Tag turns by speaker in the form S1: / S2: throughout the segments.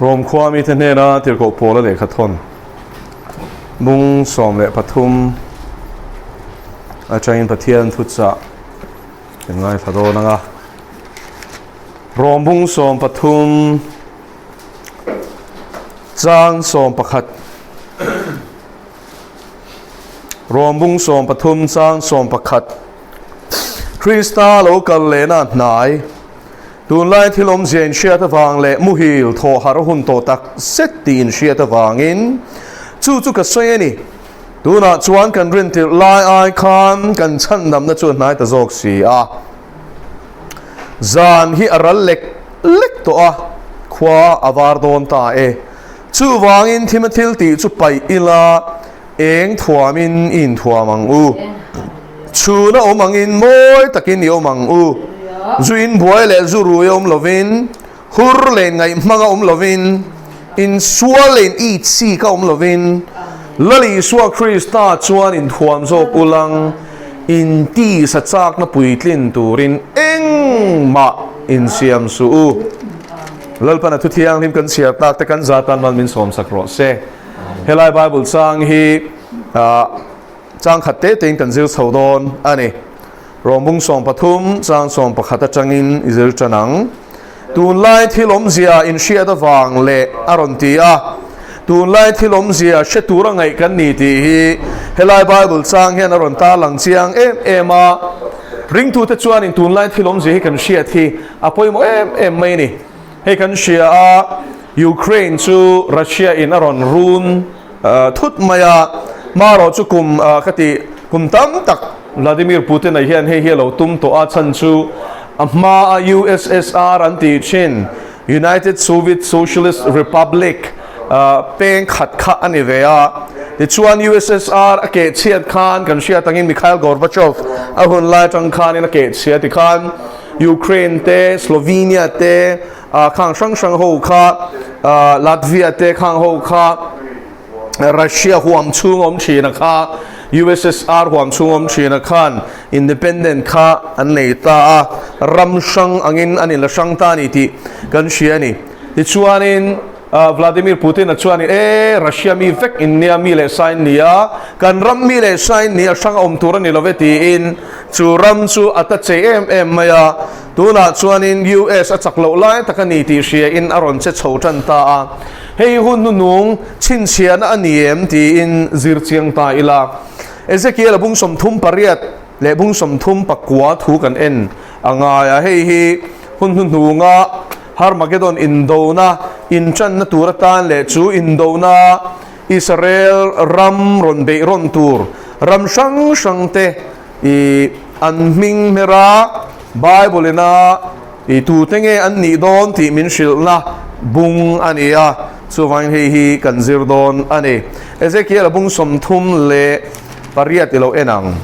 S1: Rom khua mite hnena tirhkoh Paula lehkha thawn bung 13 atangin Pathian thuchah kan ngaithla dawn ang a. Rom bung 13 chang 11 Rom bung 13 chang 11 Krista lo kal lehna hnai Tunlai thil awmzia inhriat avang leh muhil thawh harh hun tawh tak zet tih inhriat avangin chu chu ka sawi a ni. Tunah chuan kan rintirh lai ai khan kan chhandamna chu a hnai ta zawk si a. Zan hi a ral lek lek tawh a, khua a var dawn ta e. Chuvangin thima thil tih chu paih ila eng thuamin i inthuam ang u. Chhun a awm angin mawi takin i awm ang u. Zu in buai leh zu rui a awm lovin, hur leh ngaihhmang a awm lovin, insual leh in itsik a awm lovin, Lal Isua Krista chuan inthuam zawk ulang, intisa chakna puitlin turin engmah insiam suh u. Lalpana thu thianghlim kan chhiar tak te kan za tan mal min sawmsak rawh se. Helai Bible chang hi Chang khat te tein kan zir chho dawn a ni. Rawmbung 13 chang 11 atangin i zir tan ang. Tunlai thil awmzia inhriat avang leh a rawn ti a. Tunlai thil awmzia hre tura ngaih kan ni tih hi helai Bible chang hian a rawn tarlang chiang em em a. Ringtute chuanin tunlai thil awmzia hi kan hriat hi a pawimawh em em mai a ni. Hei kan hria a, Ukraine chu Russia in a rawn run thut mai a, hmarawh chu kum ka ti kum tam tak Vladimir Putin-a hian hei hi a lo tum tawh a, chhan chu a hmaa USSR an tih thin United Soviet Socialist Republic peng khat kha a ni ve a. Tichuan USSR a keh chhiat khan kan hriat angin Mikhail Gorbachev a hun lai atang khanin a keh chhia tikhan Ukraine te, Slovenia te, Khang hrang hrang ho kha Latvia te khang ho kha Russia huam chhung awm thin a kha USSR huam chhung awm thin a khan independent kha an nei ta a, ram hrang angin an inla hrang ta a ni tih kan hria a ni. Tichuanin Vladimir Putin-a chuanin e Russia mi vek in nia mi leh sa in ni a, kan ram mi leh sa in ni a hrang a awm tur a ni lo ve tiin chu ram chu a ta chei em em mai a. Tunah chuanin US a chak loh lai tak a ni tih hriain a rawn che chho tan ta a, hei hun hnunung chhinchhiahna a ni em tiin zir chiang ta ila. Ezekiel a bung 38 leh bung 34 thu kan en a ngai a, hei hi hun hnuhnunga Harmagedon indona intanna tur atan leh chu indona Israel ram rawn beih rawn tur ram hrang hrang te I an hming hmer a, Bible ina i tute nge an nih dawn tih min hrilhna bung a ni a, chuvangin hei hi kan zir dawn a ni. Ezekiel a bung 38 i lo en ang.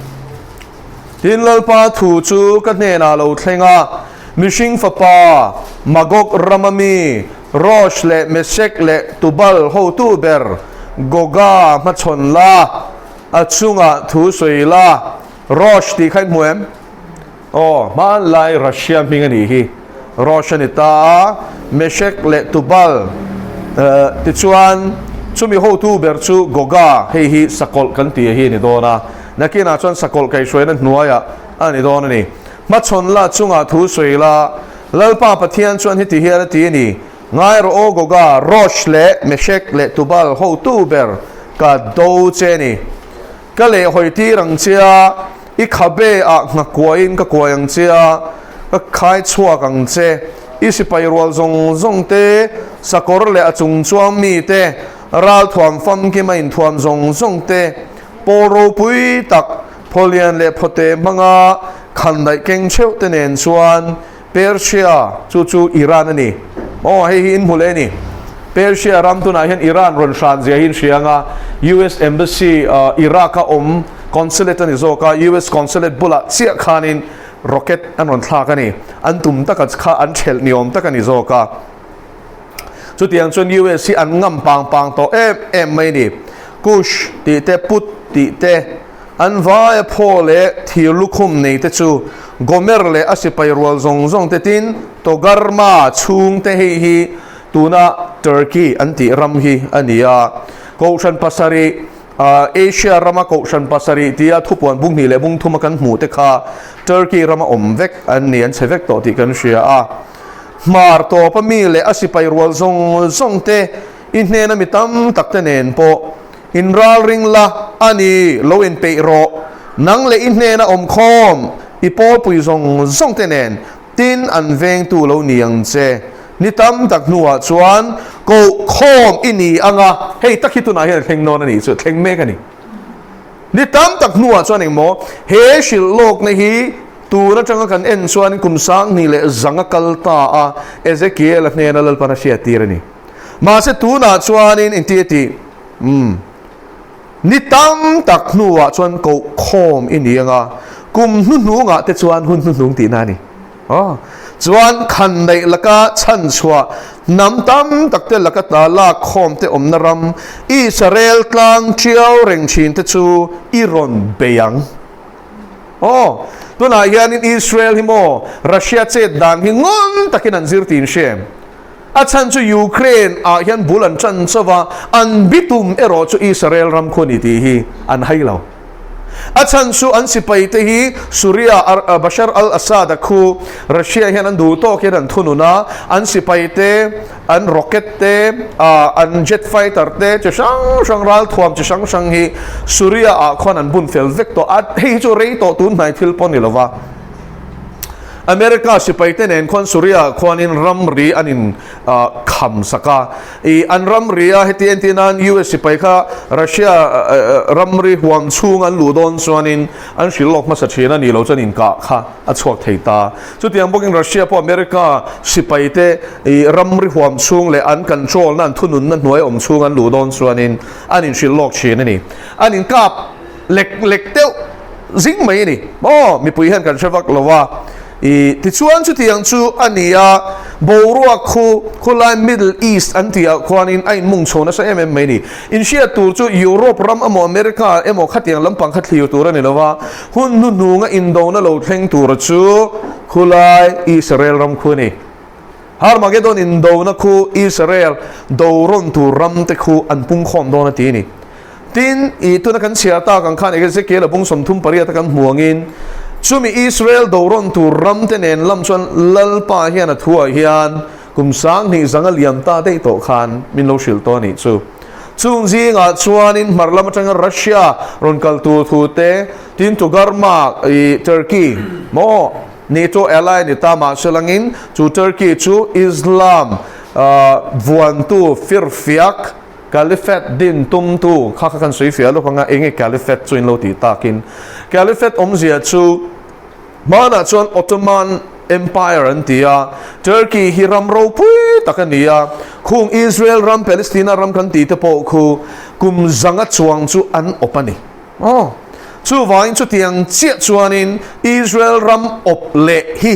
S1: Tin, Lalpa thu chu ka hnenah lo thleng a, Mihring fapa, Magog rama mi, Rosh leh Meshek leh Tubal hotu ber Goga hmachhawn la, A chungah thu sawi la, Rosh tih kha i hmu em? Aw, hmanlai Russia hming a nih hi. Rosh a ni ta a, Meshek leh Tubal tichuan chumi hotu ber chu Goga, hei hi sakawlh kan tih hi a ni dawn a, nakinah chuan sakawlh kaihhruaina hnuaiah a ni dawn a ni. Hmachhawn la, chungah thu sawi la, Lalpa Pathian chuan heti hian a ti a ni, Ngai rawh aw Goga, Rosh leh Meshek leh Tubal hotu ber ka do che ni. Ka leh hawi tir ang che a, i khabe ah ngha kuaiin ka kuai ang che a, ka khai chhuak ang che. I sipai rual zawng zawng te, sakawr leh a chung chuang mi te, ralthuam famkim a inthuam zawng zawng te, pawl ropui tak, phawlian leh phawte hmanga khandaih keng theuh te nen chuan Persia, chu chu Iran a ni. Aw, hei hi in hmu leh a ni. Persia ram tunah hian Iran rawn hran zia hi in hria ang a, US Embassy Iraq a awm consulate a ni zawk a, US consulate bulah chiah khanin rocket an rawn thlak a ni. An tum taka kha an thelh ni awm tak a ni zawk a. Chutiang chuan US hi an ngam pang pang tawh em em mai a ni. Kush tih te, Put tih te, An vaia phaw leh thir lukhum nei te chu Gomer leh a sipai rual zawng zawng te tin Togarma chhung te hei hi tuna Turkey an tih ram hi a ni a. Kohhran pasarih, Asia rama kohhran pasarih tia thupuan bung hnih leh bung thuma kan hmuh te kha Turkey rama awm vek an ni, an chhe vek tawh tih kan hria a. Hmar tawpa mi leh a sipai rual zawng zawng te i hnena mi tam tak te nen pawh inralring la a ni, lo inpeih rawh. Nang leh i hnena awmkhawm i pawlpui zawng zawng te nen Tin, an vengtu lo ni ang che. Ni tam tak hnuah chuan koh khawm i ni ang a, hei tak hi tunah hian a thleng dawn a nih chu, thleng mek a ni. Ni tam tak hnuah chuan engmaw, he hrilh lawkna hi tun atanga kan en chuan kum 2000 leh zanga kal ta a, Ezekiel-a hnena Lalpan a hriattir a ni. Mahse tunah chuanin engti a tih? Umm. Ni tam tak hnuah chuan koh khawm i ni anga, kum hnuhnungah te chuan hun hnuhnung tihna a ni. Aw, chuan khan neih laka chhan chhuah hnam tam tak te laka ta lak khawm te awmna ram Israel tlang tiau reng thin te chu i rawn bei ang. Aw, tunah hianin Israel hi maw Russia chet dan hi ngawn takin an zir tin hre em? A chhan chu Ukraine ah hian bul an tan chauh a, an bitum erawh chu Israel ram khu a ni tih hi an hai lo. A chhan chu an sipai te hi Suria Bashar al-Assad-a khu Russia hian an duh tawk hian an thunun a, an sipai te, an rocket te, an jet fighter te chi hrang hrang ralthuam chi hrang hrang hi Suria ah khuan an bun fel vek tawh a, hei hi chu rei tawh tun hnai thil pawh a ni lo va. America sipaite nen khuan Suria khuanin ramri an in kham sak a. I an ramri a heti entir nan US sipai kha Russia ramri huam chhung an luh dawn chuanin an hrilh lawk hmasa thin a nih loh chuan inkah kha a chhuak thei ta. Chutiang bawkin Russia pawh America sipaite i ramri huam chhung leh an control na an thununna hnuai awm chhung an luh dawn chuanin an inhrilh lawk thin a ni. An inkap lek lek deuh zing mai a ni maw mipui hian kan hre vak lo a i tichuan chutiang chu a ni a boruak khu khulai middle east an tih ah khuanin a inmung chho nasa em em mai a ni inhriat tur chu Europe ram emaw America emaw khatiang lampang kha thlir tur a ni lo va hun hnuhnunga indona lo thleng tura chu khulai Israel ram khu a ni. Harmagedon indona khu Israel do rawn tur ram te khu an pungkhawm dawn a ti a ni. Tin, i tuna kan chhiar tak ang khan Ezekiel a bung 38 a kan hmu angin chumi Israel do rawn tur ram te nen lam chuan Lalpa hian a thuah hian kum 2000 zanga liam ta daih tawh khan min lo hrilh tawh a nih chu. Chung zingah chuanin hmar lam atanga Russia rawn kal tur thu te, tin Togarma i Turkey maw NATO ally ni ta mahse langin chu Turkey chu Islam vuantu firfiak Caliphate din tumtu kha kha kan sawi fiah lawk anga enge Caliphate chu in lo tih takin Caliphate awmzia chu hmanah chuan Ottoman Empire an ti a, Turkey hi ram ropui tak a ni a, khung Israel ram Palestina ram kan tih te pawh khu kum zanga chuang chu an awp a ni. Aw, chuvangin chutiang chiah chuanin Israel ram awp leh hi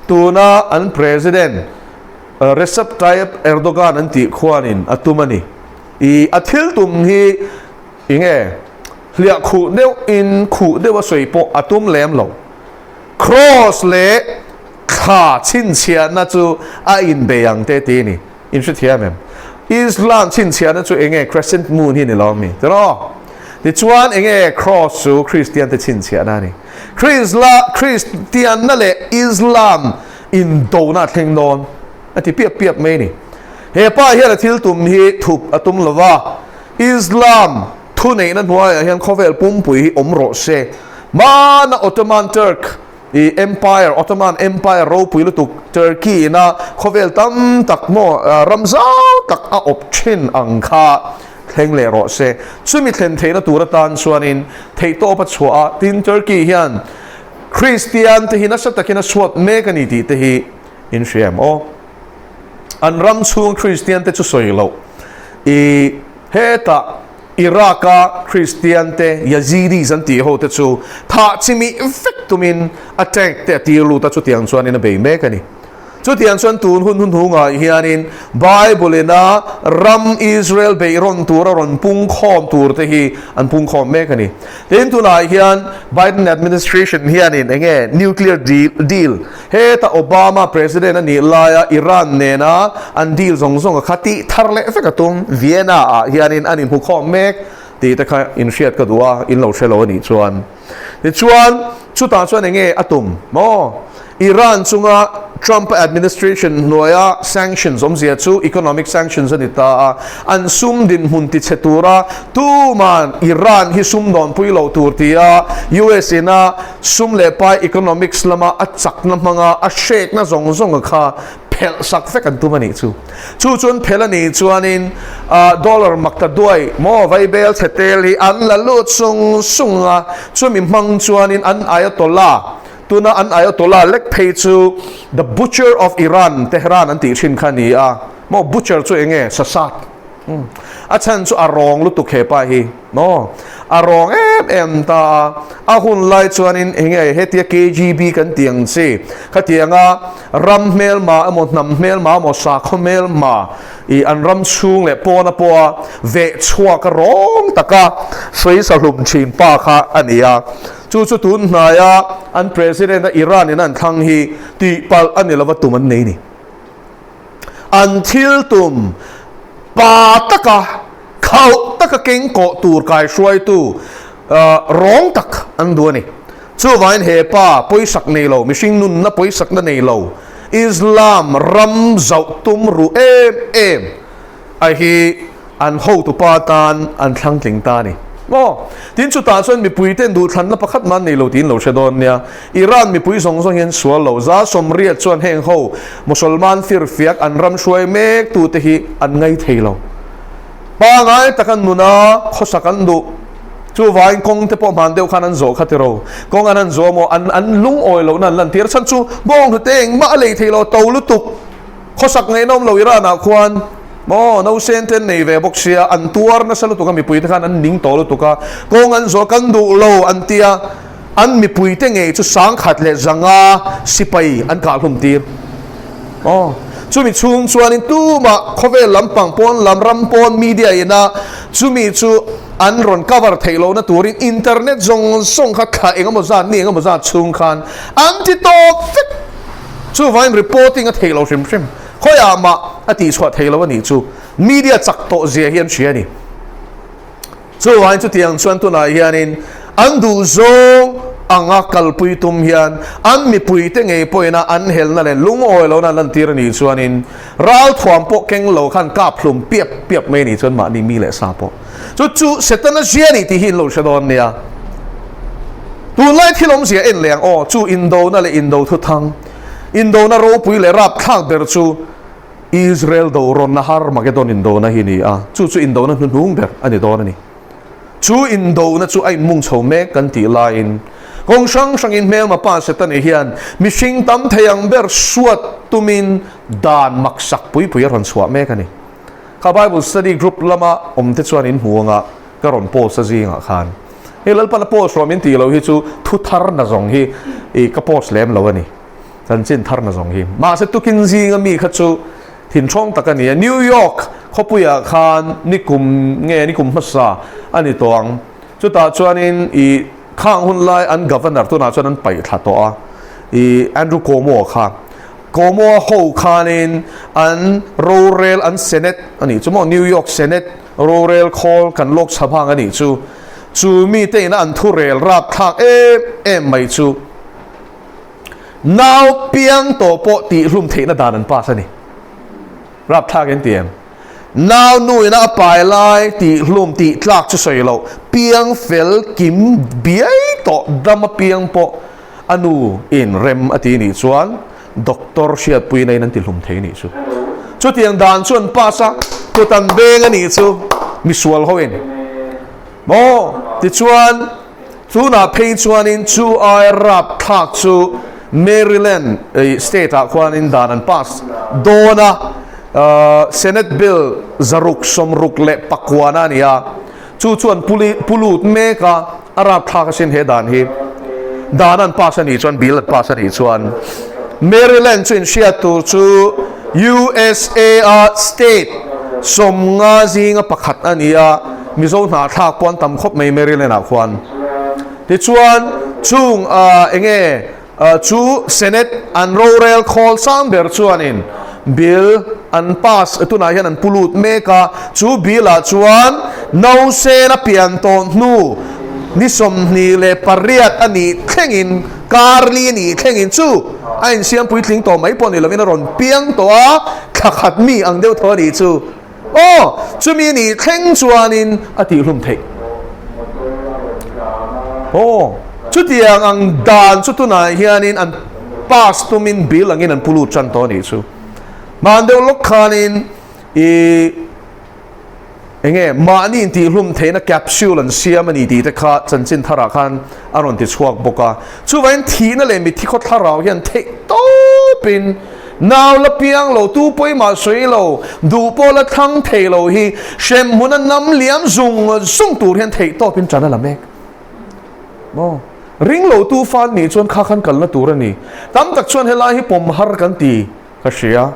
S1: tuna an President Recep Tayyip Erdogan an tih khuanin a tum a ni. I a thil tum hi enge hliah khuh deuhin khuh deuh a sawi pawh a tum lem lo. Cross leh thla chhinchhiahna chu a inbei ang te ti a ni. In hrethiam em? Islam chhinchhiahna chu enge crescent moon hi ni lo ami? Tiraw? Tichuan enge cross chu Kristian te chhinchhiahna a ni. Krisla Kristianna leh Islam indona a thleng dawn a ti piap piap mai a ni. He pa hian a thil tum hi thup a tum lo va, Islam thuneihna hnuaiah hian khawvel pumpui hi awm rawh se. Hmana Ottoman Turk I Empire, Ottoman Empire ropui lutuk Turkey ina khawvel tam tak maw ram zau tak a awp thin ang kha thleng leh rawh se. Chumi thlen theihna tur atan chuanin theihtawp a chhuah a, tin Turkey hian Kristian te hi nasa takin a suat mek a ni tih te hi in hria em aw. An ram chhung Kristian te chu sawi loh i hetah Iraq-a Kristiante, Yazidis an tih hote chu thah chimih vek tumin a tank te a tir lut a, chutiang chuanin a bei mek a ni. Chutiang chuan tun hun hnuhnungah hianin Bible-ina ram Israel beihrawn tura rawn pungkhawm turte hi an pungkhawm mek a ni. Tin, tunah hian Biden administration hianin eng nge nuclear deal, heta Obama president a nih laia Iran nena an deal zawng zawng a kha tih thar leh vek a tum. Vienna-ah hianin an inhmukhawm mek tih te kha inhriat ka duh a, in lo hre lo a nih chuan. Tichuan, chutah chuan eng nge a tum maw? Iran chunga Trump administration hnuaia sanctions awmzia chu economic sanctions a ni ta a, an sum dinhmun tichhe tura tuman Iran hi sum dawnpui loh tur tia US ina sum leh pai economics lama a chakna hmanga a hrekna zawng zawnga kha phelh sak vek an tum a nih chu. Chu chuan phelh a nih chuanin dollar mak ta duai maw vaibel chhe tel hi an la lut sung sung a, chumi hmang chuanin an Ayatollah, tuna an Ayatollah lek phei chu the butcher of Iran, Tehran an tih thin kha a ni a, maw butcher chu eng nge sasat. A chhan chu a rawng lutuk he pa hi maw? A rawng em em ta a, a hun lai chuanin eng nge hetia KGB kan tih ang chi khatianga ram hmelma emaw hnam hmelma emaw sakhaw hmelma ih an ram chhung leh pawna pawha veh chhuak a rawng taka sawi sa hlum thin pa kha a ni a, chu chu tun hnaia an president a Iran in an thlang hi tihpalh a ni lova tum an nei ni. An thil tum pa taka khauh taka keng kawh tur kaihruaitu rawng tak an duh a ni. Chuvangin he pa pawisak nei lo, mihring nunna pawisakna nei lo, Islam ram zauh tum ruh em em a hi An hotupa tan an thlang tling ta a ni. Maw? Tin chutah chuan mipui ten duhthlanna pakhat mah an nei lo tiin lo hre dawn nia. Iran mipui zawng zawng hian sual lo. Za sawmriat chuan heng ho Musalman firfiak an ram hruai mek tute hi an ngai thei lo. Pangai taka nuna khawsak an duh. Chuvangin kawng te pawh hman deuh khan an zawh kha tiro. Kawng an han zawh maw? An an lungawi lohna an lantir chhan chu bawnghnute engmah a lei thei lo, to lutuk. Khawsak ngaihna awm lo Iran ah khuan maw nausen te an nei ve bawk sia, an tuar nasa lutuk a mipui te khan an ning tawh lutuk a, kawng an zawh kan duh lo an tia, an mipui te ngei chu sangkhat leh zanga sipai an kah hlum tir aw. Chumi chhung chuanin tumah khawvel lampang pawn lam ram pawn media ina chumi chu an rawn cover theih lohna turin internet zawng zawng kha thla engemaw zat ni engemaw zat chhung khan an ti tawp vek. Chuvangin reporting a theih lo hrim hrim. Khawiah mah a tihchhuah theih lo a nih chu. Media chak tawh zia hi an hria a ni. Chuvangin chutiang chuan tunah hianin an duhzawng anga kalpui tum hian an mipuite ngei pawhina an helna leh lungawi lohna an lantir a nih chuanin ralthuam pawh keng lo khan kap hlum piap piap mai a nih chuan mahni mi leh sa pawh Chu chu Setana zia a ni tih hi in lo hre dawn nia. Tunlai thil awmzia en leh ang aw, chu indona leh indo thuthang, indona ropui leh rapthlak ber chu Israel do rawnna Harmagedon indona hi ni a, chu chu indona hnuhnung ber a ni dawn a ni. Chu indona chu a inmung chho mek kan tih laiin kawng hrang hrangin hmelma pa Setana hian mihring tam thei ang ber suat tumin dan maksak pui pui a rawn chhuah mek a ni. Kha Bible study group lama awm te chuan in hmu anga ka rawn post a zingah khan hei Lalpan a post rawh min tih loh hi chu thu thar na zawng hi i ka post lem lo a ni chanchin thar na zawng hi mahse tukin zinga mi kha chu thinthawng tak a ni a New York khawpuiah khan nikum nge nikum hmasa a ni tawh ang chutah chuanin i khang hun lai an governor tunah chuan an paih thla tawh a i Andrew Cuomo kha Cuomo-a ho khanin an rorel an Senate a nih chu maw, New York Senate rorel khawl kan lawk chha bang a nih chu. Chu mite ina an thurel rapthlak em em mai chu nau piang tawh pawh tihhlum theihna dan an pass a ni. Rapthlak in ti em? Nau nu ina a pai lai tihhlum tih tlak chu sawi loh, piang fel kim biai tawh dam a piang pawh A nu in rem a ti nih chuan doctor hriatpuina in an ti hlum thei nih chu. Chutiang dan chu an pass a, kut an beng a nih chu misual ho in. Maw? Tichuan tunah phei chuanin chu ai rap thlak chu Maryland state ah khuanin dan an pass dawn a, Senate bill 669 a ni a. Chu chuan pu lut mek a, a rapthlak asin he dan hi. Dan an pass a nih chuan, bill an pass a nih chuan. Maryland chu inhriat tur chu USA a state 50 zinga pakhat a ni a, Mizo hnahthlak pawh an tam khawp mai Maryland ah khuan. Tichuan chung enge Chu Senate an rorel khawl sang ber chuanin bill an pass tunah hian an pu lut mek a, chu bill ah chuan nausen a pian tawh hnu ni 28 a nih thlengin kar li a nih thlengin chu a insiam puitling tawh mai pawh ni lovin a rawn piang tawh a, thla khat mi ang deuh tho a nih chu. Aw, chumi nih thleng chuanin a tihhlum theih. Aw, chutiang ang dan chu tunah hianin an pass tumin bill angin an pu lut tan tawh a nih chu. Hman deuh lawk khanin i enge mahni intihhlum theihna capsule an siam a ni tih te kha chanchin tharah khan a rawn ti chhuak bawk a. Chuvangin thihna leh mitthi khaw thlarau hian theih tawpin Nau la piang lo, tu pawimah sawi lo, duh pawh la thlang thei lo hi hremhmun a nam liam zung zung tur hian theih tawpin ṭan a la mek. Maw? Ring lo tu fan nih chuan kha khan kalna tur a ni. Tam tak chuan helai hi pawm har kan ti ka hria.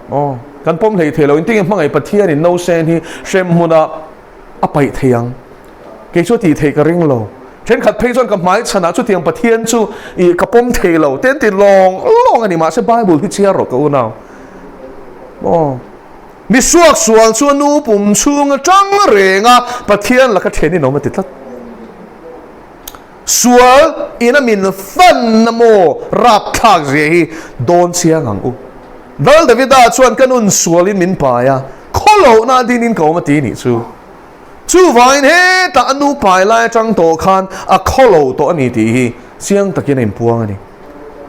S1: Maw? Kan pawm hlei thei lo. Engtin nge hmangaih Pathianin nausen hi hremhmunah a paih thei ang. Kei chu a tih theih ka ring lo. Thenkhat phei chuan ka hmai chhanah chutiang Pathian chu ih ka pawm thei lo te an ti lawng lawng a ni. Mahse Bible hi chhiar rawh ka unau. Aw. Mi suak sual chu a nu pum chhung atang reng a Pathian laka then in awm a ti tlat. Sual in a min fan na maw rapthlak zia hi dawn chiang ang u. Dal Davida chuan ka nun sual in min pai a, khawlohna din in ka awm a ti nih chu. Chuvangin hetah a nu pai lai atang tawh khan a khawlo tawh a ni tih hi chiang takin a inpuang a ni.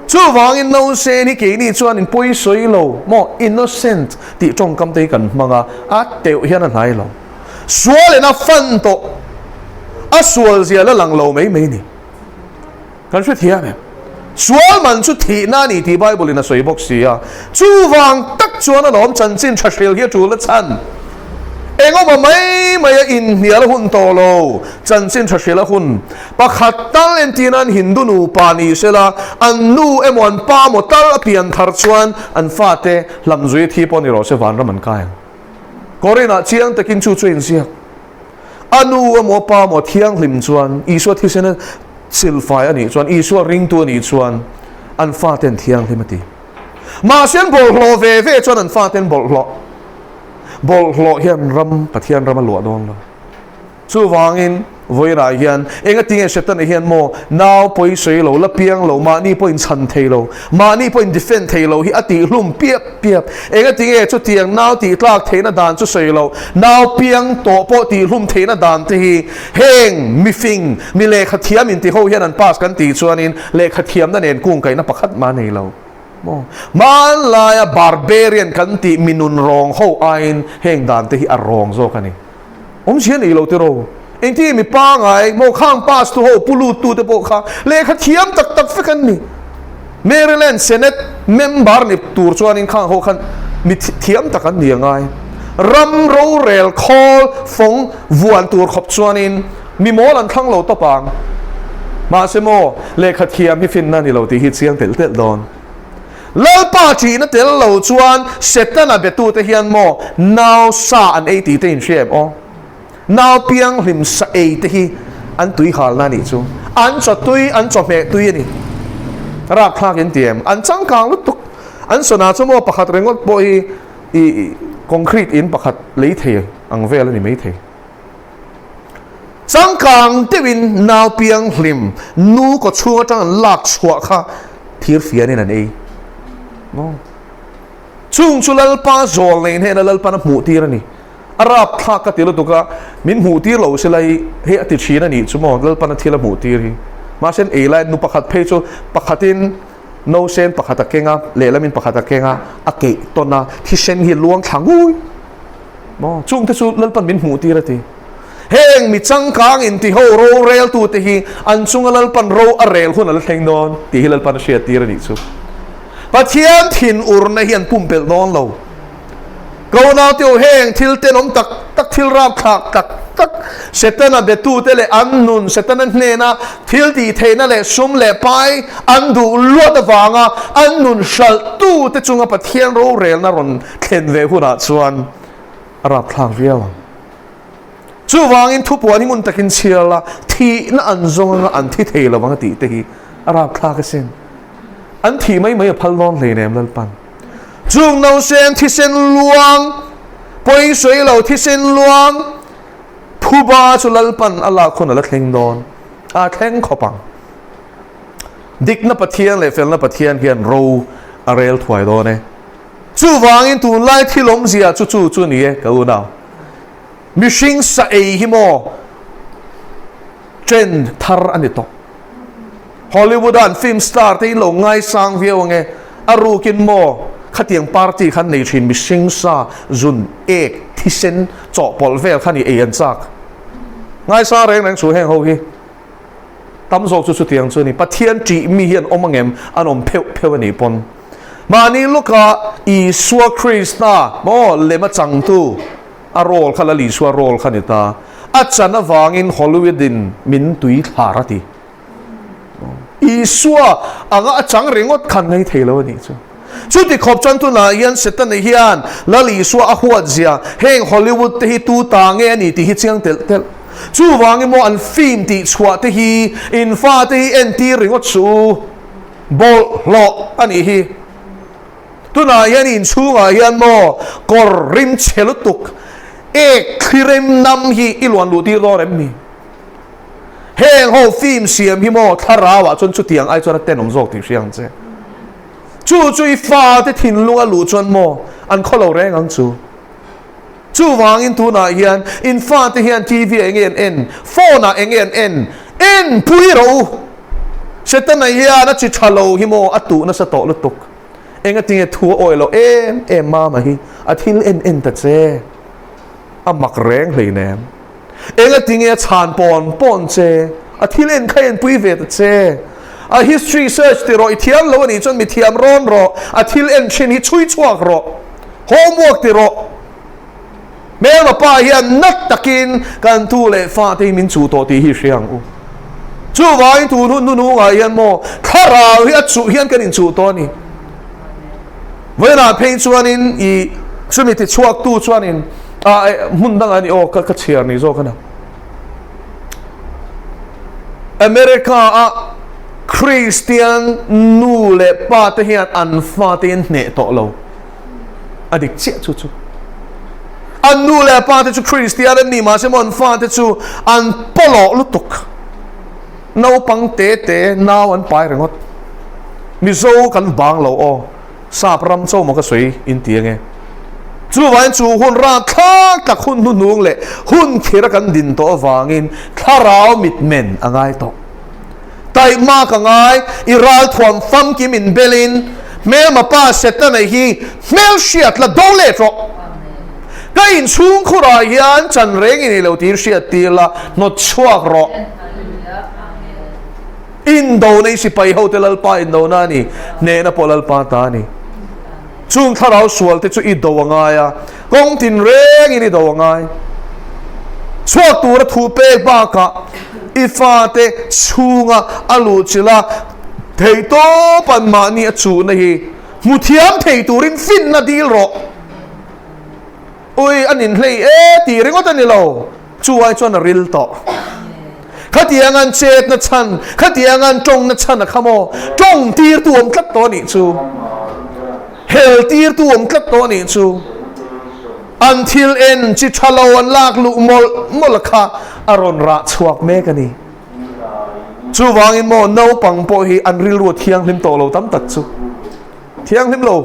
S1: Chuvangin nausen hi keini chuan in pawi sawi lo maw, innocent tih tawngkam te hi kan hmang a, a teuh hian a hnai lo. Sualin a fan tawh, a sual zia la lang lo mai mai ni. Kan hrethiam em? Sual man chu thihna a ni tih Bible in a sawi bawk si a. Chuvang tak chuan alawm chanchin tha hril hi a tul a chhan. Engawma mai mai a inhnial a hun tawh lo, chanchin tha hril a hun. Pakhat tal entir nan Hindu nupa ni sela, an nu emaw an pa emaw tal a pian thar chuan an fate hlamzui a thi pawh ni rawh se vanram an kai ang. Korinah chiang takin chu chu a inziak. A nu emaw a pa emaw thianghlim chuan Isua thisena silfai a nih chuan, Isua ringtu a nih chuan an faten thianghlim a ti. Mahse an bawlhhlawh ve ve chuan an faten bawlhhlawh bawlhhlawh hian ram Pathian ram a luah dawn lo. Chuvangin vawiinah hian engatinge Setana hian maw nau pawi sawi lo, la piang lo, mahni pawh inchhan thei lo, mahni pawh in defend thei lo hi a tihhlum piap piap. Engatinge chutiang nau tihtlak theihna dan chu sawi lo, nau piang tawh pawh tihhlum theihna dan te hi heng mifing, mi lehkha thiam inti ho hian an pass kan tih chuanin lehkha thiamna nen kungkaihna pakhat mah nei lo maw? Hmanlaia barbarian kan tih mi nun rawng ho aiin heng dan te hi a rawng zawk a ni. Awmzia nei lo tiraw? Engtin mi pangai maw khang pass tu ho pu lut tu te pawh kha lehkha thiam tak tak vek an ni. Maryland Senate member ni tur chuanin khang ho khan mi thiam tak an ni a ngai. Ram rorel khawl fawng vuan tur khawp chuanin mi mawl an thlang lo tawp ang. Mahse maw lehkha thiam hi finna a ni lo tih hi chiang telh telh dawn. Lalpa ṭihna tel lo chuan Setana betute hian maw nau sa an ei tih te inhria em aw? Nau pianghlim sa ei te hi an tui halna a nih chu. An chaw tui, an chawhmeh tui a ni. Rapthlak in ti em? An changkang lutuk. An sawna chu maw pakhat ringawt pawh hi i concrete in pakhat lei thei ang vel a ni maithei. Changkang deuhin nau pianghlim nu kaw chhung atang an lak chhuah kha thir fianin an ei. Maw? Chung chu Lalpa zawl nei hnena Lalpan a hmuh tir a ni. A rap thlak ka ti lutuk a, min hmuh tir lo se lai hei a ti thin a nih chu maw Lalpan a thil a hmuh tir hi. Mahse an ei lai nu pakhat phei chu pakhatin nausen pakhat a keng a, lehlamin pakhat a keng a, a keih tawn a, thisen hi luang thla ngui. Maw? Chungte chu Lalpan min hmuh tir a ti. Heng mi changkang inti ho roreltute hi an chunga Lalpan ro a rel hun a la thleng dawn tih hi Lalpan a hriat tir a nih chu. Pathian thin urna hi an pumpelh dawn lo. Ko naute ho heng thil tenawm tak tak thil rapthlak tak. tak Setana betute leh an nun Setana hnena thil tih theihna leh sum leh pai an duh luat avanga an nun hralhtute chunga Pathian rorelna rawn thlen ve hunah chuan a rapthlak viau ang. Chuvangin thupuan hi ngun takin chhiar la, thihna an zawng anga an thi thei lo ang a tih te hi a rapthlak asin. An thih mai mai a phal dawn hleinem Lalpan. Chung nausen thisen luang, pawi sawi lo thisen luang, phuba chu Lalpan a lak hun a la thleng dawn, a thleng khawp ang. Dikna Pathian leh felna Pathian hian ro a rel thuai dawn e. Chuvangin tunlai thil awmzia chu chu chu ni e ka unau. Mihring sa ei hi maw trend thar a ni tawh. Hollywood a an film star te in lo ngaisang viau ange, a rukin maw khatiang party khan nei thin mihring sa zun ek thisen chawhpawlh vel kha ni ei an chak. Ngaisang reng reng chu heng ho hi. Tam zawk chu chutiang chu a ni. Pathian ṭih mi hi an awm angem? An awm pheuh pheuh a nih pawn. Mahni lawka Isua Krista maw lem a changtu a role kha Lal Isua role kha ni ta. A chan avangin Hollywood in min tui thlar a ti. Isua anga a chang ringawt khan ngei thei lo a nih chu. Chuti khawp chuan tunah hian Setana hian Lal Isua a huat zia heng Hollywood te hi tu ta nge a ni tih hi chiang telh telh. Chuvangin maw an film tih chhuah te hi in fate hi entir ringawt suh u. Bawlhhlawh a nih hi. Tunah hian inchhungah hian maw kawr rim chhe lutuk ek thli rem nam hi i luan luh tir dawn em ni? Heng ho film siam hi maw thlarau ah chuan chutiang ai chuan a tenawm zawk tih hria ang che. Chu chu i fate thinlung a luh chuan maw an khaw lo reng ang chu. Chuvangin tunah hian in fate hian TV ah enge an en, phone ah enge an en, en pui rawh u. Setana hian a chi tha lo hi maw a tuh nasa tawh lutuk. Engatinge thu a awih loh em em mama hi a thil en en ta che. A mak reng hleinem. Engatinge a chhan pawn pawn che, a thil en kha en pui ve ta che. A history search ti rawh, i thiam lo a nih chuan mi thiam rawn rawh, a thil en thin hi chhui chhuak rawh, homework ti rawh. Hmelma pa hian nat takin kan tu leh fate hi min chuh tawh tih hi hria ang u. Chuvangin tun hun hnuhnungah hian maw thlarau hi a chuh hian kan inchuh tawh a ni. Vawiinah phei chuanin i chumi tichhuaktu chuanin a hmun dangah a ni aw ka ka chhiar ni zawk a na. America a Kristian nu leh pa te hian an fate in hneh tawh lo. A dik chiah chu chu. An nu leh pa te chu Kristian an ni mahse maw an fate chu an pawlawh lutuk. Naupang te te nau an pai ringawt. Mizo kan bang lo aw. Sap ram cho maw ka sawi in ti ange. Chuvangin chu hun rapthlak tak hun hnuhnung leh hun khira kan din tawh avangin thlarau mitmen a ngai tawh. Taihma ka ngai, i ralthuam famkim in belin hmelma pa Setana hi hmelhriat la do let rawh. Ka inchhungkhurah hian chan reng i nei lo tiin hriat tir la, hnawt chhuak rawh. Indona i sipai hote Lalpa indona a ni, hnehna pawh Lalpa ta a ni. Chung thlarau sualte chu i do a ngai a, kawng tin rengin i do a ngai. Chhuak tura thu pek bakah i fate chhunga a luhchilh a, theihtawp an mahni a chuhna hi hmu thiam thei turin finna dil rawh. Ui, an inhlei e tih ringawt a ni lo, chu ai chuan a ril tawh. Khatiang an chetna chhan, khatiang an tawngna chhan a kha maw? Tawng tirtu awm tlat tawh a nih chu. Hel tirtu awm tlat tawh a nih chu. An thil en chi tha lo an lak luh mawlh mawlh a kha a rawn rah chhuak mek a ni. Chuvangin maw naupang pawh hi an rilru a thianghlim tawh lo tam tak chu. Thianghlim lo.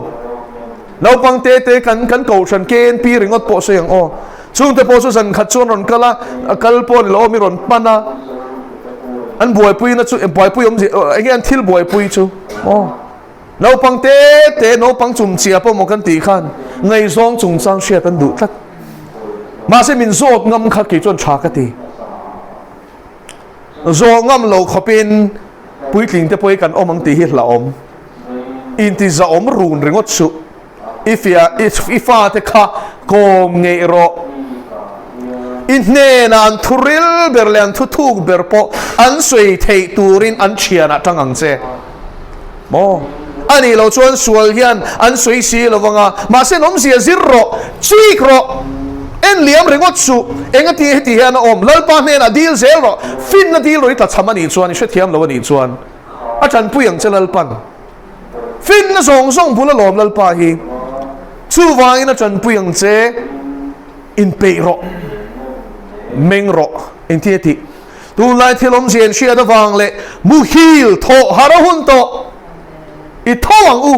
S1: Naupang te te kan kan kohhran KNP ringawt pawh sawi ang aw. Chungte pawh chu zan khat chuan rawn kal a, a kal pawh a ni lo aw mi rawn pan a. An buaipuina chu buaipui awm eng nge an thil buaipui chu aw. Naupang te te naupang chumchia pawh maw kan tih khan ngaihzawng chungchang hriat an duh tlat. Mahse min zawt ngam kha kei chuan tha ka ti. Zawh ngam lo khawpin puitling te pawh hi kan awm ang tih hi hlauhawm. Intizaawm run ringawt suh. I fia, i fate kha kawm ngeih rawh. I hnenah an thu ril ber leh an thu thuk ber pawh an sawi theih turin an thianah tang ang che. Maw? A nih loh chuan sual hian an sawi si lo vang a, mahse an awmzia zir rawh, chik rawh, en liam ringawt suh, engati heti hian a awm, Lalpa hnenah dil zel rawh, finna dil rawh i tlachham a nih chuan, i hrethiam lo a nih chuan a tanpui ang che Lalpan. Finna zawng zawng bul alawm Lalpa hi, chuvangin a tanpui ang che, inpeih rawh, meng rawh, engtin a tih? Tunlai thil awmzia in hriat avang leh muhil thawh har a hun tawh. I tho ang u.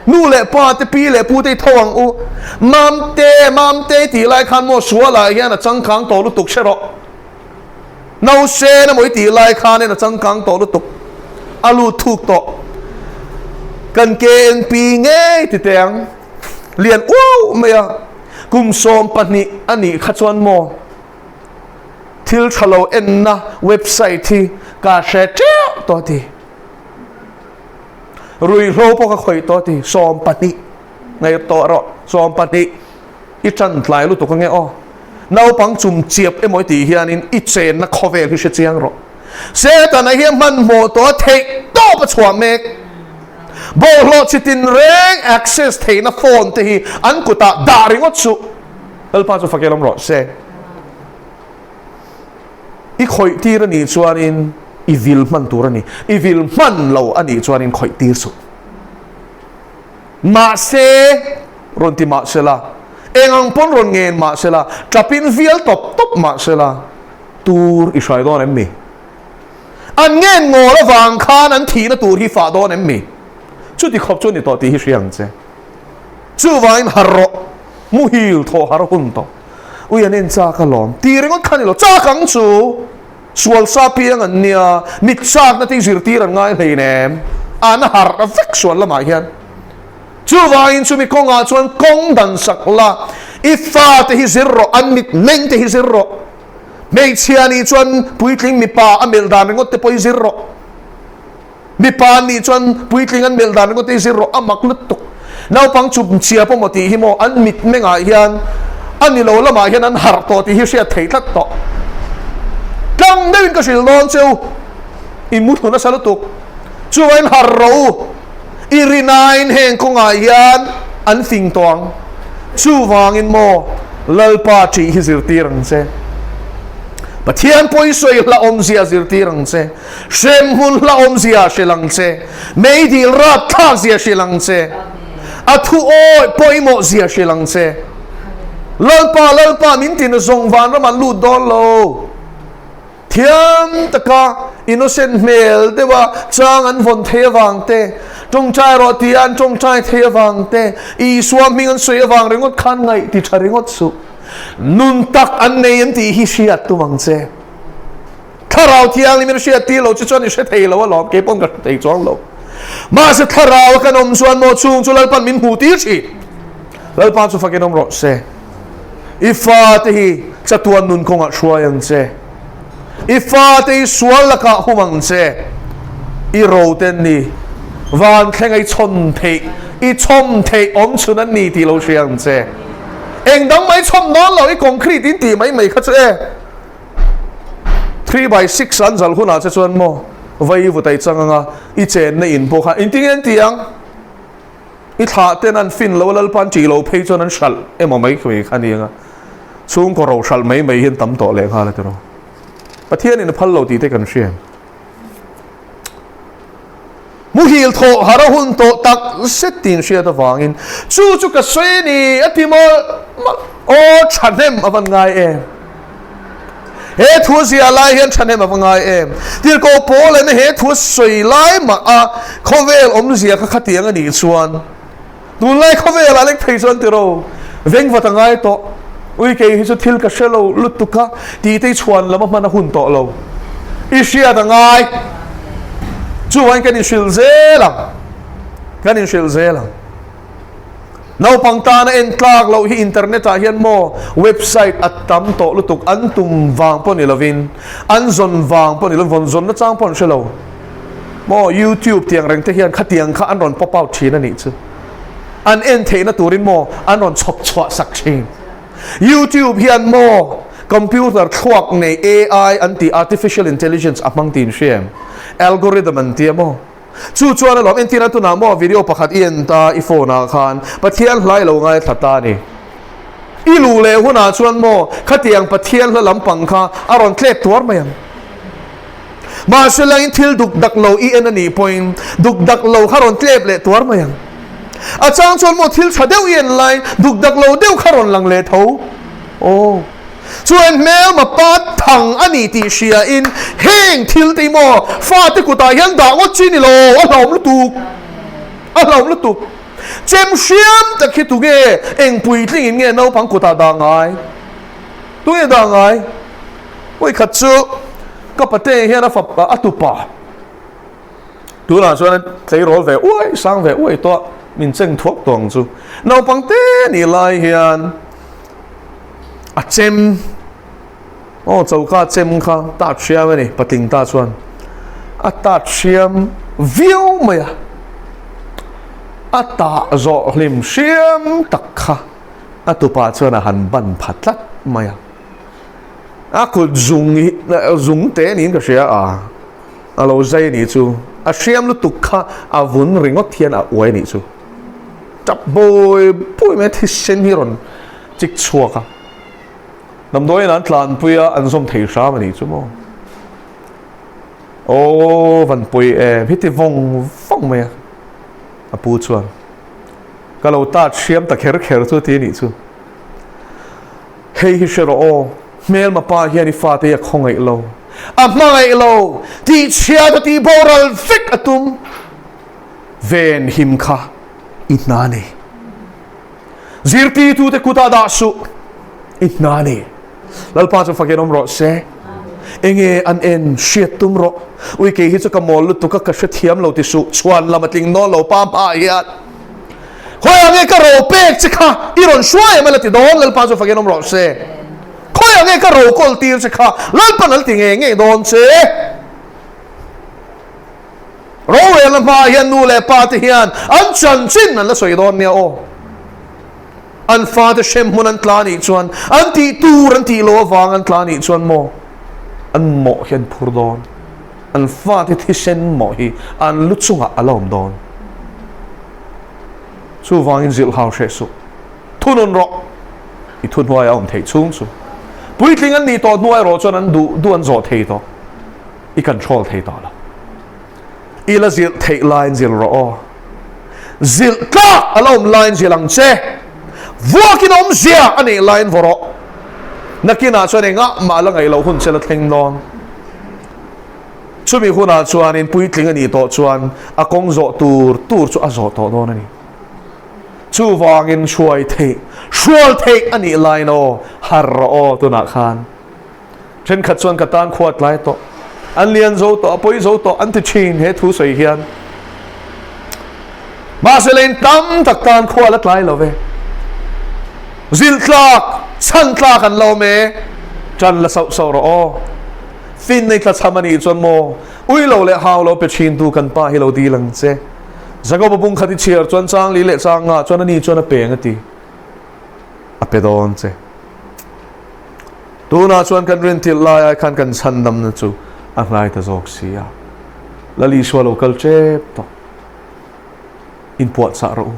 S1: Nu leh pa te, pi leh pu te i tho ang u. Mamte, Mamte i tih lai khan maw sualah hian a changkang tawh lutuk hre rawh. Nausen emaw i tih lai khanin a changkang tawh lutuk. A lut thuk tawh. Kan KNP ngei ti teh ang. Lian uau mai a. Kum 12 a nih kha chuan maw. Thil tha lo enna website hi ka hre teuh tawh ti. Ruihhlo pawh ka khawih tawh ti. 12 ngaih tawh rawh. 12 i tan tlai lutuk ange aw. Naupang chum chiap emaw i tih hianin i chenna khawvel hi hre chiang rawh. Setana hi a hmanhmawh tawh a theih tawp a chhuah mek. Bawlhhlawh chi tinreng access theihna phone te hi an kutah dah ringawt suh. Lalpa chu fakel awm rawh se. I khawih tir a nih chuanin i vil hman tur a ni. I vil hman lo a nih chuanin khawih tir suh. Mahse, rawn ti mah sela, eng ang pawn rawn ngen mah sela, ṭapin vial tawp tawp mah sela, tur i hrai dawn em mi? An ngen ngawl avang khan an thihna tur hi fah dawn em mi? Chuti khawp chu a ni tawh tih hi hria ang che. Chuvangin harh rawh, muhil thawh harh hun tawh. Ui an en chak alawm. Ti ringawt kha ni lo, chak ang chu! Sual sa piang an nia, mit chakna te hi zirtir an ngai hleinem. An harh vek sual lamah hian. Chuvangin chumi kawngah chuan kawng dan sak la, i fate hi zir rawh, an mit meng te hi zir rawh. Hmeichhia nih chuan puitling mipa a melh dan ringawt te pawh hi zir rawh. Mipa an nih chuan puitling an melh dan ringawt te hi zir rawh, a mak lutuk. Naupang chumchhia pawh maw tih hi maw an mitmengah hian a ni lo lamah hian an harh tawh tih hi hriat theih tlat tawh. Tlang deuhin ka hrilh dawn che u, i mu thlu nasa lutuk. Chuvangin harh rawh u, i rinain heng kawngah hian an fing tawh ang. Chuvangin maw Lalpa ṭih hi zirtir ang che. Pathian pawisawi hlauhawmzia zirtir ang che. Hremhmun hlauhawmzia hrilh ang che. Meidil rapthlakzia hrilh ang che. A thu awih pawimawhzia hrilh ang che. Lalpa, Lalpa, min tina zawng vanram an lut dawn lo. Thiam taka innocent hmel deuha chang an vawn thei avang te, tawngtai rawh tia an tawngtai thei avang te, Isua hming an sawi avang ringawt khan ngaih ti tha ringawt suh. Nun tak an nei an tih hi hriat tum ang che. Thlarau Thianghlim in hriat tir lo chu chuan i hre thei lo alawm, kei pawn ka hre thei chuang lo. Mahse Thlarau a kan awm chuan maw chung chu Lalpan min hmuh tir thin. Lalpa chu fakin awm rawh se. I fate hi chatuan nun kawngah hruai ang che. I fate hi sual lakah hum ang che. I ro te an ni. Van thlenga i chhawn theih, i chhawm theih awm chhun an ni tih lo hria ang che. Eng dang mai chhawm dawn lo, i concrete in tih mai mai kha chu e. 3x6 an zal hunah che chuan maw vai vut ai chang anga i chenna in pawh kha engtin nge an ti ang? I thlah ten an fin lo a Lalpa an tih lo phei chuan an hralh emaw mai mai kha ni anga chhungkaw ro hralh mai mai hian tam tawh leh nghal a tiraw. Pathianin a phal lo tih te kan hria em? Muhil thawh har a hun tawh tak zet tiin hriat avangin chu chu ka sawi a ni a ti mawlh mawlh. Aw thahnem a van ngai em? He thu a ziah lai hian thahnem a va ngai em? Tirhkoh Paul ena he thu a sawi lai mah a khawvel awmzia kha khatiang a nih chuan Tunlai khawvelah lek phei chuan tiro veng vat a ngai tawh. Ui kei hi chu thil ka hre lo lutuk a, tih te i chhuan lam a hman a hun tawh lo. I hriat a ngai. Chuvangin kan inhrilh zel ang. Kan inhrilh zel ang. Naupang tana en tlak loh hi internet ah hian maw website a tam tawh lutuk an tum vang pawh ni lovin an zawn vang pawh ni lovin vawn zawn nachang pawh an hre lo. Maw YouTube tiang reng te hian khatiang kha an rawn pop out thin a nih chu. An en theihna turin maw an rawn chhawp chhuah sak thin. YouTube hian maw Computer thluak nei AI an tih Artificial Intelligence a hmang tih in hria em? Algorithm an tia maw? Chu chuan alawm entir a tunah maw video pakhat i en ta i phone ah khan Pathian hla i lo ngaithla ta a ni. I luh leh hunah chuan maw khatiang Pathian hla lampang kha a rawn tlep tuar mai ang. Mahse langin thil duk dak lo i en a nih pawhin duk dak lo kha rawn tlep leh tuar mai ang. A chang chuan maw thil tha deuh i en laiin duk dak lo deuh kha rawn lang leh tho. Aw. Chuan hmelma pa thang a ni tih hriain heng thil te hi maw fate kutah hian dah ngawt chi ni lo, a hlauhawm lutuk. A hlauhawm lutuk. Chem hriam tak hi tunge eng puitlingin nge naupang kutah dah ngai? Tunge dah ngai? Vawikhat chu ka pate hian a fapa a tupa tunah chuan tleirawl ve uai sang ve uai tawh min cheng thuak tawh ang chu naupang te nih lai hian a chem aw choka chem kha tat hriam a ni patling ta chuan a tat hriam viau mai a a tah zawh hlim hriam tak kha a tupa chuan a han ban pha tlat mai a. A kut zung hi zung te niin ka hria a, a lo zai anih chu. A hriam lutuk kha a vun ringawt hian a uai anih chu. Tap bawi bawi mai a thisen hi rawn chik chhuak a. Damdawiin an tlanpui a, an zawm thei hram anih chu maw. Aw van pawi em, heti vawng vawng mai a, a pu chuan ka lo tat hriam ta kher kher chu ti anih chu. Hei hi hre rawh aw, hmelma pa hian i fate hi a khawngaih lo, a hmangaih lo, tihchhiat a tih boral vek a tum. Ven him kha i hna nei. Zirtirtute kutah dah suh, i hna nei. Lalpa chu fakin awm rawh se. Enge an en hriat tum rawh. Ui kei hi chu ka mawl lutuk a, ka hrethiam lo ti suh, chhuan lam a tling nawn lo pa hmaah hian. Khawiah nge ka ro pek che kha i rawn hruai em a la ti dawn, Lalpa chu fakin awm rawh se. Khawiah nge ka ro kawl tir che kha Lalpan a la ti ngei ngei dawn che. Rorelna hmaah hian nu leh pa te hian an chanchin an la sawi dawn nia aw. An fate hrem hmun an tla nih chuan an tih tur an tih loh avang an tla nih chuan maw an mawh hi an phur dawn. An fate thisen mawh hi an lu chungah a la awm dawn. Chuvangin zilh hau hreh suh. Thunun rawh. I thuhnuai a awm theih chhung chu. Puitling an nih tawh hnuai erawh chuan an duh duh an zawh thei tawh. I control thei tawh lo. I la zilh theih laiin zilh rawh aw. Zilh tlak a la awm laiin zilh ang che. Vuakin awmzia a neih laiin vaw rawh. Nakinah chuan engah mah la ngaih loh hun che la thleng dawn. Chumi hunah chuanin puitling a nih tawh chuan a kawng zawh tur tur chu a zawh tawh dawn a ni. Chuvangin hruai theih, hrual theih a nih laiin aw, har rawh aw tunah khan. Thenkhat chuan ka tan khua tlai tawh, an lian zo tawh, a pawi zo tawh an ti thin he thu sawi hian. Mahse lei tam tak tan khua la tlai lo ve. Zilh tlak, chhan tlak an lo awm e, tan la sauh sauh rawh aw. Fin nei tlachham a nih chuan maw, ui lo leh hau lo pe thin tu kan pa hi lo dil ang che. Jakoba bung khat i chhiar chuan chang li leh chang nga chuan ani chuan a peng a ti. A pe dawn che. Tunah chuan kan rintilh lai ai khan kan chhandamna chu a hnai ta zawk si a. Lal Isua lo kal tep tawh. Inpuahchah rawh u.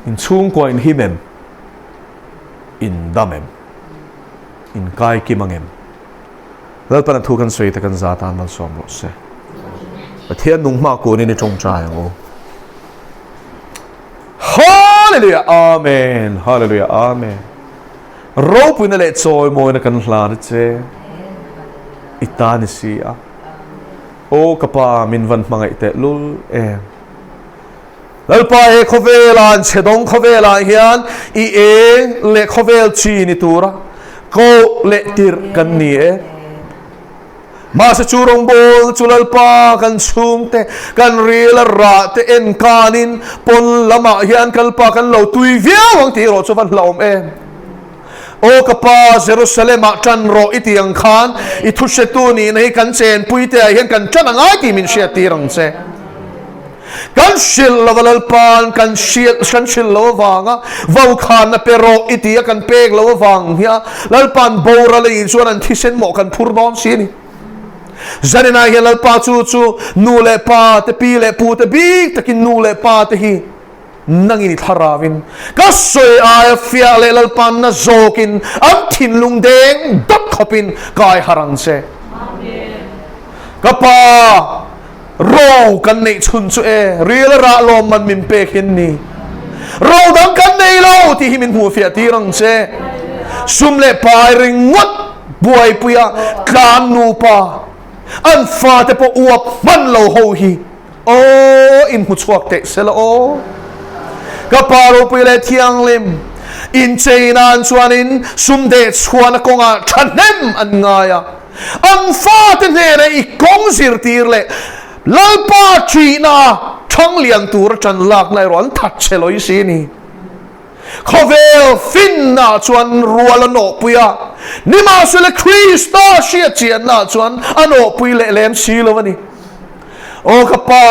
S1: In chhungkua in him em? In dam em? In kai kim ang em? Lalpan a thu kan sawi te kan za tan malsawm rawh se. Pathian nung hma kunin i tawngtai ang u. Hallelujah Amen Hallelujah Amen Ropuina leh chawimawina kan hlan a che i ta ni si a Aw ka pa min van hmangaih teh lul em Lalpa he khawvela an chhe dawng khawvelah hian i eng leh khawvel chi ni tura koh leh tirh kan ni e. Mahse chu rawngbawlna chu Lalpa kan chhungte kan ril a rah te en kanin pawn lamah hian Kalpa kan lo tui viau ang tih erawh chu va hlauhawm em. Aw ka pa Jerusalem ah tan rawh i tih ang khan i thuhretu nihna hi kan chenpui te ah hian kan tan a ngai tih min hriattir ang che. Kan hrilh lova Lalpa'n kan hrilh kan hrilh lo avanga vokhanna pe rawh i ti a kan pek lo avang hian Lalpa'n boral a nih chuan an thisen mawh kan phur dawn si a ni. Zaninah hian Lalpa chu chu nu leh pa te pi leh pu te bik takin nu leh pa te hi Nangin i thlaravin ka sawi aia fiah leh Lalpanna zawkin an thinlung deng dawt khawpin kai harh ang che. Ka pa, ro kan neih chhun chu e, ril a rah lawmman min pek hin ni. Ro dang kan nei lo tih hi min hmuh fiah tir ang che. Sum leh pai ringawt buaipuia tlan nupa, an fate pawh uap hman lo ho hi Aw, in hmu chhuak teh se la aw. Ka pa ropui leh thianghlim inchei nan chuanin sum deh chhuahna kawngah thahnem an ngai a. An fate hnena i kawng zirtir leh Lalpa ṭihna ṭhanglian tura ṭan lakna erawh an that che lawih si a ni. Khawvel finna chuan rual a nawhpui a, nimahsela Krista hriatchianna chuan a nawhpui leh lem si lo a ni. Aw ka Pa,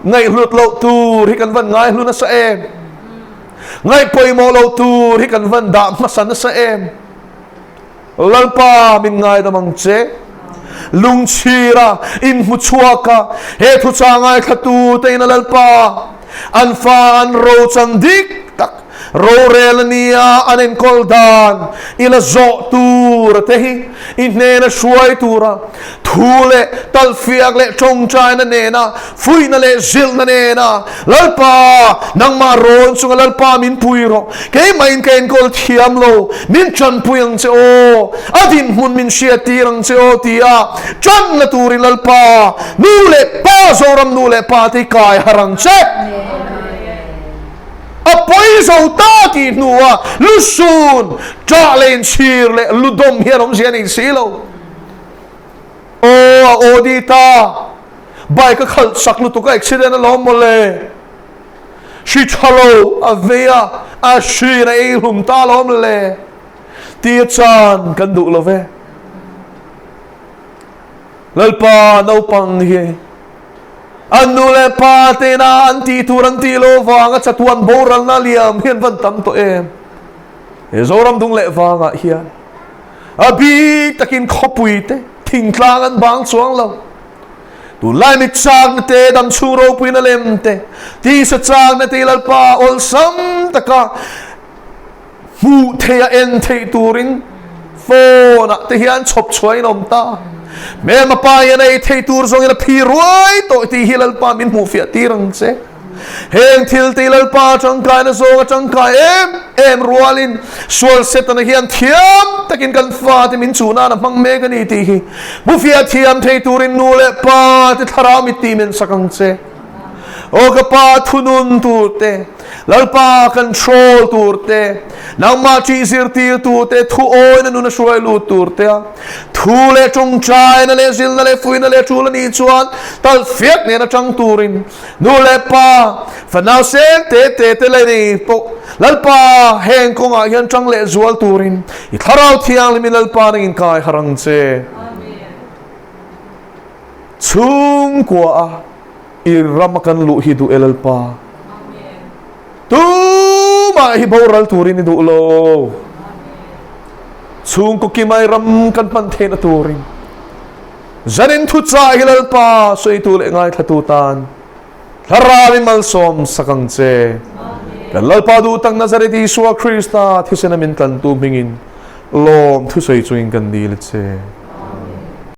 S1: ngaihhlut loh tur hi kan van ngaihlu nasa em? Ngaih pawimawh loh tur hi kan van dah hmasa nasa em? Lalpa min ngaidam ang che. Lungchhira inhmu chhuaka he thuchah ngaithlatute in a Lalpa an fa an rochan dik tak rorel a nia an enkawl dan i la zawh tur te hi i hnena hruai tura thu leh talhfiak leh tawngtaina nena Fuihna leh zilhna nena Lalpa, nangmah rawn chunga Lalpa min pui rawh. Keimahin ka enkawl thiam lo, min tanpui ang che aw, a dinhmun min hriattir ang che aw tia tanna turin Lalpa, nu leh pa, Zoram nu leh pa te hi kai harh ang che. A pawi zo ta tih hnuah lusun, ṭah leh inchhir leh ludawm hian awmzia a nei si lo. Aw a aw di ta. Bike a khalh chak lutuk a accident a lawm mawle. Hri tha lo a vei a, a hriin a ei hlum ta lawm le. Ti a chan kan duh lo ve. Lalpa naupang hi an nu leh pa tena an tih tur an tih lo vanga chatuan boralna liam hi an van tam tawh em. He Zoram dung leh vangah hian A bik takin khawpui te thingtlang an bang chuang lo. Tunlai mit chakna te, damchhung ropuina lem te, tisa chakna te Lalpa awlsam taka hmuh theih a en theih turin phone ah te hian chhawp chhuahin a awm ta. Hmelma pa hian a ei theih tur zawngin a phi ruai tawh tih hi Lalpa min hmuhfiah tir ang che. Heng thil ti Lalpa tangkaina zawnga tangkai em em rualin sual Setana hian thiam takin kan fate min chuh nan a hmang mek a ni tih hi hmufiah thiam thei turin nu leh pa te thlarau mit tih men sak ang che. Aw ka pa thunun tur te, Lalpa control tur te, nangmah ṭih zirtir tur te, thu awina nuna hruai lut tur te a thu leh tawngtaina leh zilna leh fuihna leh ṭul a nih chuan talhfiak nena ṭang turin Nu leh pa, fanau seng te te te leh nei pawh Lalpa heng kawngah hian ṭang leh zual turin i Thlarau Thianghlimin Lalpa nangin kai harh ang che. Chhungkua a i rama kan luh hi duh e Lalpa. Tumah hi boral turin i duh lo. Chhungkaw kimai ram kan hman theihna turin. Zanin thuchah hi Lalpa sawitu leh ngaithlatu tan Thlarau in malsawm sak ang che. Kan Lalpa duh tak Nazareth Isua Krista thisena min tlantu hmingin lawm thusawi chungin kan dil a che.